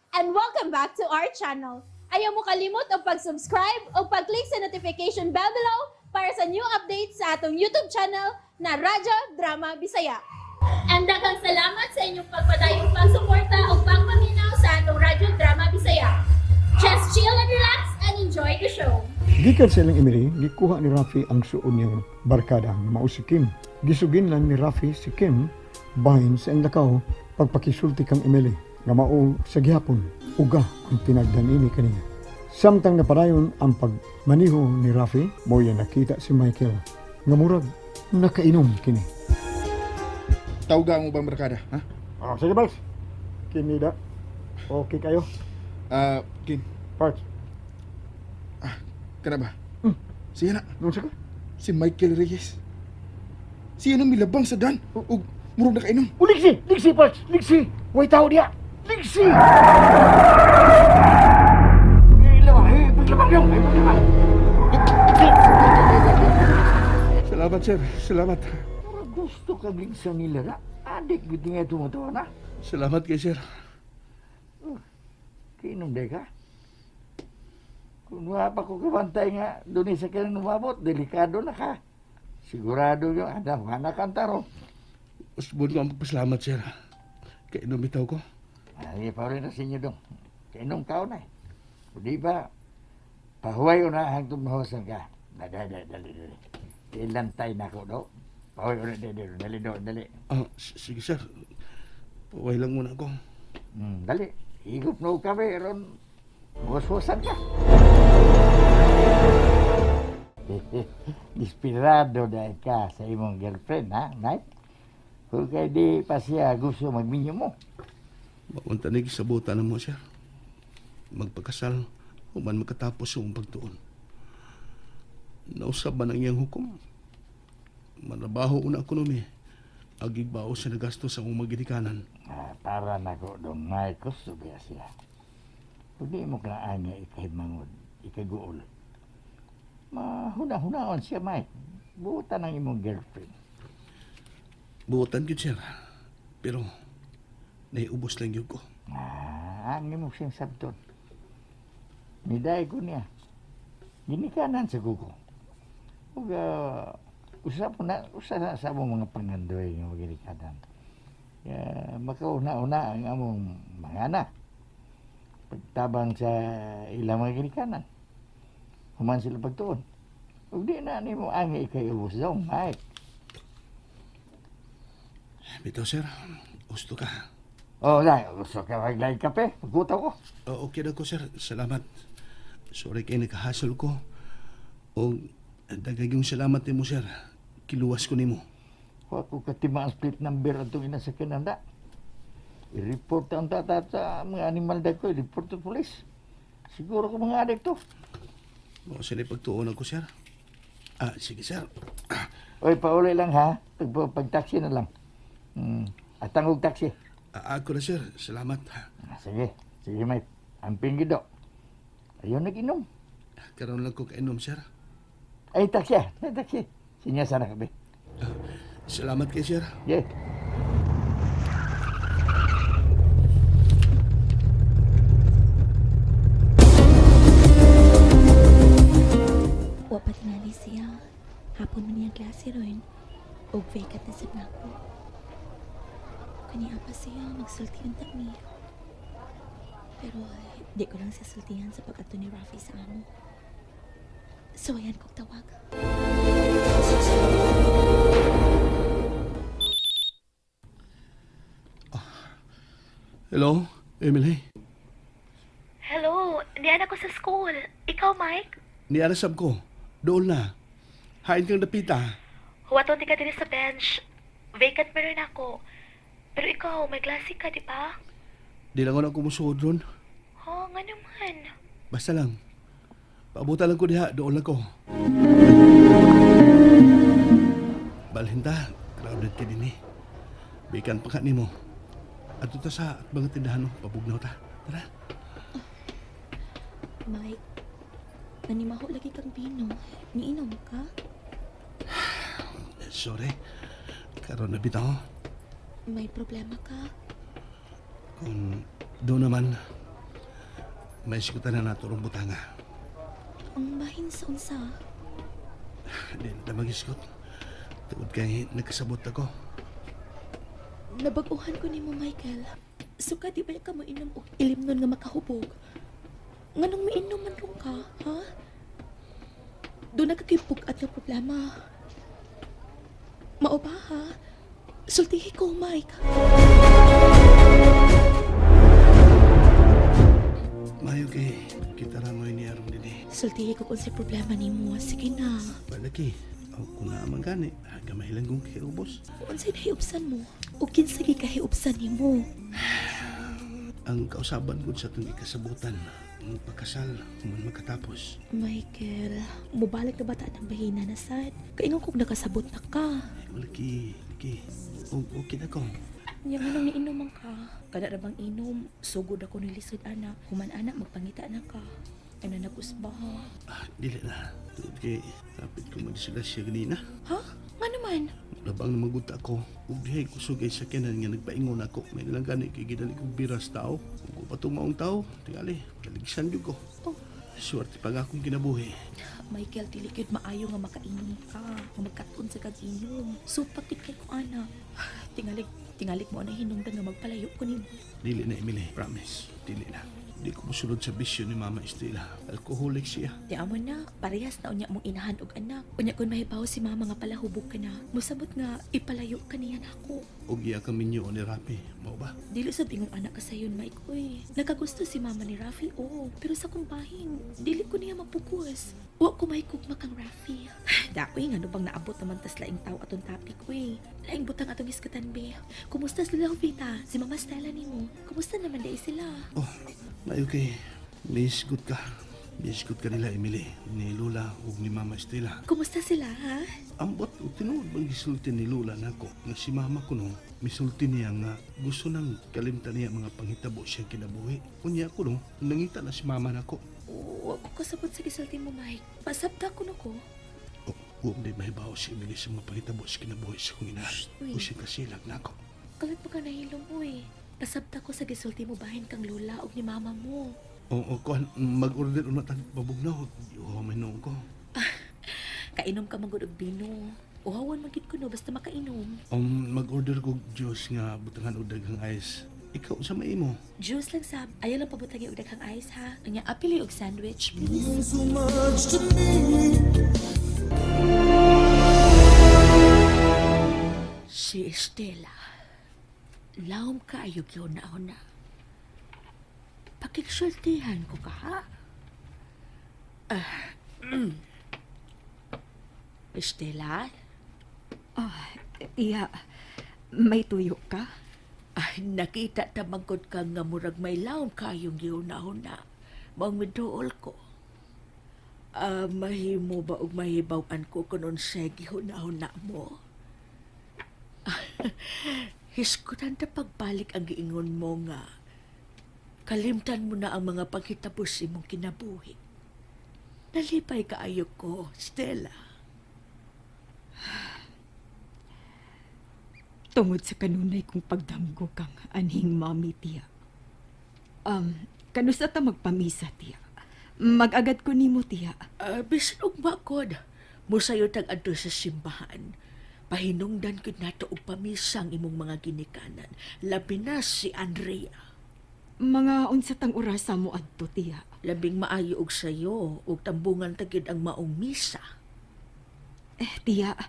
And welcome back to our channel. Ayaw mo kalimot og pag-subscribe o pag-click sa notification bell below para sa new updates sa atong YouTube channel na Radyo Drama Bisaya. And daghang salamat sa inyong pagpadayong pagsuporta o pagpaminaw sa atong Radyo Drama Bisaya. Just chill and relax and enjoy the show. Gikan sa ilang Emily, gikuha ni Rafi ang suod niyang barkada nga mao si Kim. Gisugin lang ni Rafi si Kim bahin sa iyang lakaw pagpakisulti kang Emily nga mao sa gihapon uga ang tinagdan ini kaniya. Samtang napadayon ang pagmaniho ni Rafi, mao nakita si Michael nga murag nakainom kini. Tawga mo bang barkada, ha? Ah, sige, Bals. Kini da. Okay kayo. Ah, Kim, Parts. kana ba? Siya na, Nung ka? si Michael Reyes. Siya na milabang sa dan. Ug murog nakainom. O, liksi! Liksi, Parts! Liksi! Way tao diya! Liksi! Eh, paglabang yung! Ay, paglabang! Salamat, sir. Salamat. Murag gusto ka sa nila na. Adik gud nga tumatawa na. Salamat kay sir. Kinom day ka. Kung wala pa ko kabantay nga, doon sa kanan umabot, delikado na ka. Sigurado yung adam, anak ang tarong. Usbon ko ang pagpasalamat, sir. Kainom bitaw ko. Ay, pa rin na sa inyo dong. Kainom ka na eh. O di ba, pahuway na hangtod mahusan ka. Dali, dali, dali, dali. Ilantay na ko do. Pahuway na, dali, dali, dali, do, dali. Ah, sige, sir. Paway lang muna ako. Dali. Higop na og kape, ron. Huwas-huwasan ka. Inspirado dahil ka sa imong girlfriend, ha, Mike? Kung kay di pa siya gusto magminyo mo. Maunta ni gisabutan na mo, sir. Magpakasal, human makatapos yung pagtuon. Nausab man ang iyang hukom. Manabaho una ekonomi. Agigbao sa nagasto sa akong magidikanan. Ah, para nako dong, Mike, gusto ba siya. Kung di mo kaan nga ikahimangod, ikaguol. Mahuna-hunaon siya, Mike. Buutan ang imong girlfriend. Buotan gyud, sir. Pero naiubos lang gyud ko. Ah, ang imong siyang sabton. Niday ko niya. Ginikanan sa kuko. Ug usap na usa na sa among mga pangandoy nga maginikanan. Ya, makauna-una ang among mga anak. Pagtabang sa ilang mga ginikanan. Human sila pagtuon. Ug di na nimo angi ikay ubos dong, Mike. Bitaw, sir. Gusto ka. Oh, dai, gusto ka maglaing kape? Pagkutaw ko. Oh, okay na ko, sir. Salamat. Sorry kay nakahasol ko. O dagag yung salamat nimo, sir. Kiluwas ko nimo. Wa ko katima ang split number atong inasakyan da. I-report ang tata sa mga animal dagko, i-report to police. Siguro ko mga adik to. O sila pagtuon ako, sir. Ah, sige, sir. Oy, pauli lang ha. Pag, pag taxi na lang. Atang og taxi. Ah, ako na, sir. Salamat. Ah, sige, sige mate. Amping gido. Ayaw nag-inom. Karon lang ko kainom, sir. Ay, taxi ah. Ay, taxi. Sinya sana kape. Salamat kay sir. Yeah. Wa pa tingali siya. Hapon man niyang klase ron. Og vacant na sad nako. Kani apa siya magsultihan ta mi. Pero ay, di ko lang siya sultihan sa pag-adto ni Rafi sa amo. So ayan kong tawag. Hello, Emily. Hello, diyan ako sa school. Ikaw, Mike? Niarasab ko. Dool na. Hain kang dapita. Huwaton di ka din sa bench. Vacant pa rin ako. Pero ikaw, may klase ka, di ba? Di lang ako musuod ron. Oh, nga naman. Basta lang. Paabutan lang ko diha. Dool lang ko. Balhin ta. Crowded ka din eh. Bikan pa ka nimo. Ato ta sa at mga tindahan no. Pabugnaw ta. Tara. Mike, nanimaho lagi kang bino. Niinom ka? Sorry. Karon na bitaw. May problema ka? Kung doon naman, May sikutan na nato rong butanga. Ang bahin sa unsa. Di na ta mag-iskot. Tungod kay nagkasabot ako. Nabag-uhan ko nimo, Michael. Suka di ba ka moinom og ilim nun nga makahubog? Nganong miinom man rong ka, ha? Doon nakakipug at nga problema. Mao ba, ha? Sultihi ko, Mike. Mayo kay kita ra mo ni aron dinhi. Sultihi ko kung sa problema nimo. Sige na. Balaki. Aw kung naman gani, gamay lang kong kiubos. Unsay nahiubsan mo? O kinsa gikahiubsan nimo? Ang kausaban ko sa itong ikasabutan, ang pagkasal, man magkatapos. Michael, mubalik na bata ng bahina na sad. Kaingon kog nakasabot na ka. Malaki, laki. Okay na ko. Nya nganong niinom man ka? Kada ra bang inom, sugod ako ni lisod ana. Human ana magpangita na ka. Ay na nag-usba ha. Ah, dili na. Tungod kay, kapit ko madisgrasya ganina. Ha? Nga naman? Labang na maguta ko. Ug dihay kusog ay sakyanan nga nagpaingon ako. May nilang gani kay gidali kong biras tao. Ug ko patong maong tao, tingali, kaligsan jud ko. Oh. Swerte pa nga akong kinabuhi. Michael, dili gyud maayo nga makainom ka, nga magkat-on sa kag inom. Supak gyud kay ko ana. Tingalik, tingalik mo na hinungdan nga magpalayo ko nimo. Dili na, Emily. Promise. Dili na. Di ko mosulod sa bisyo ni Mama Estela. Alcoholic siya. Di amo na, parehas na unya mong inahan og anak. Unya kun mahibaw si mama nga palahubog ka na, mosabot nga ipalayo ka niya nako. Og iya ka minyo ni Rapi. Mao ba? Dili sa ingon anak ka sayon, Mike, uy. Nakagusto si mama ni Rafi, oo. Pero sa kong bahin, dili ko niya mapugos. Wa ko may kugma kang Rafi. Daoy, nga bang naabot naman tas laing tao atong topic, uy. Laing butang atong iskatan, be. Kumusta sila, Vita? Si Mama Stella nimo. Kumusta naman dai sila? Oh, mayo kay Miss good ka. Miss good ka nila, Emily. Ni Lola ug ni Mama Estela. Kumusta sila, ha? Ambot og tinuod bang gisulti ni Lola nako nga si Mama ko no, misulti niya nga gusto nang kalimtan niya mga panghitabo siyang kinabuhi. Unya ko no, nangita na si Mama nako. Wa ko kasabot sa gisulti mo, Mike. Pasabta ko no ko. Oh, huwag di mahibaw si Emily sa mga panghitabo sa kinabuhi sa kong ina. Uy. O siyang kasilag nako. Kalit pa ka nahilom, uy. Pasabta ko sa gisulti mo bahin kang lola og ni mama mo. Oo, kuan, mag-order una tag pabugnaw. Oh, may noong ko. Kainom ka man gud og bino. Uhawan man gid ko no basta makainom. Mag-order ko juice nga butangan og daghang ice. Ikaw sa maimo. Juice lang sab. Ayaw lang pabutangi og daghang ice ha. Anya apili og sandwich, please. So much to me. Si Estela, laom kaayo gyud na na. Pakigsultihan ko ka, ha? Ah, Estela, Tiya, may tuyo ka? ay, nakita ta manggod ka nga murag may laom kaayong giuna-una. Maong miduol ko. Ah, mahimo ba og mahibaw-an ko kung unsay gihuna-huna mo? Hisgutan ta pagbalik ang giingon mo nga kalimtan mo na ang mga paghitabos imong kinabuhi. Nalipay kaayo ko, Stella. Tungod sa kanunay kong pagdamgo kang anhing mami, tiya. Kanusa ta magpamisa, tiya? Mag-agad ko nimo, tiya. Bisan og makod, musayo tag adto sa simbahan. Pahinungdan gud nato og pamisang imong mga ginikanan, labi na si Andrea. Mga unsa tang orasa mo adto, tiya. Labing maayo og sayo ug tambungan ta gyud ang maong misa. Eh, tiya,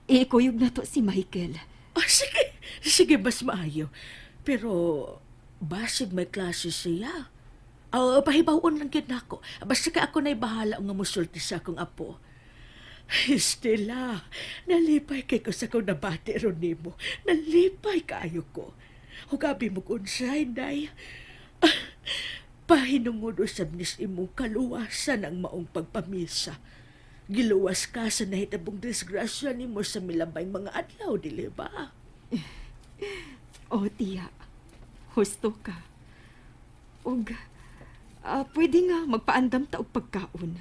ikuyog na to si Michael. Oh, sige, sige mas maayo. Pero basig may klase siya. Oh, pahibawon lang gyud nako. Basta kay ako na'y bahala nga mosulti sa akong apo. Stella, nalipay kay ko sa kong nabati ron nimo. Nalipay kaayo ko. Hugabi mo kung unsay, day. Pahinungod usab nis imong kaluwasan ang maong pagpamisa. Giluwas ka sa nahitabong disgrasya nimo sa milabay mga adlaw, dili ba? Oh, tiya, husto ka. Ug, pwede nga magpaandam ta og pagkaon.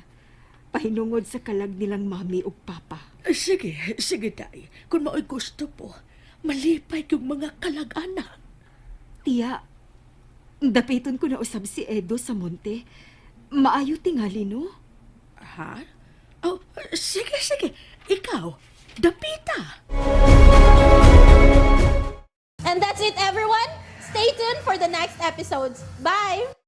Pahinungod sa kalag nilang mami ug papa. Sige, sige, day. Kung mao'y gusto po, malipay kong mga kalag-anak. Tiya, Dapiton ko na usab si Edo sa monte. Maayo tingali, no? Ha? Oh, sige, sige. Ikaw, dapita. And that's it, everyone. Stay tuned for the next episodes. Bye!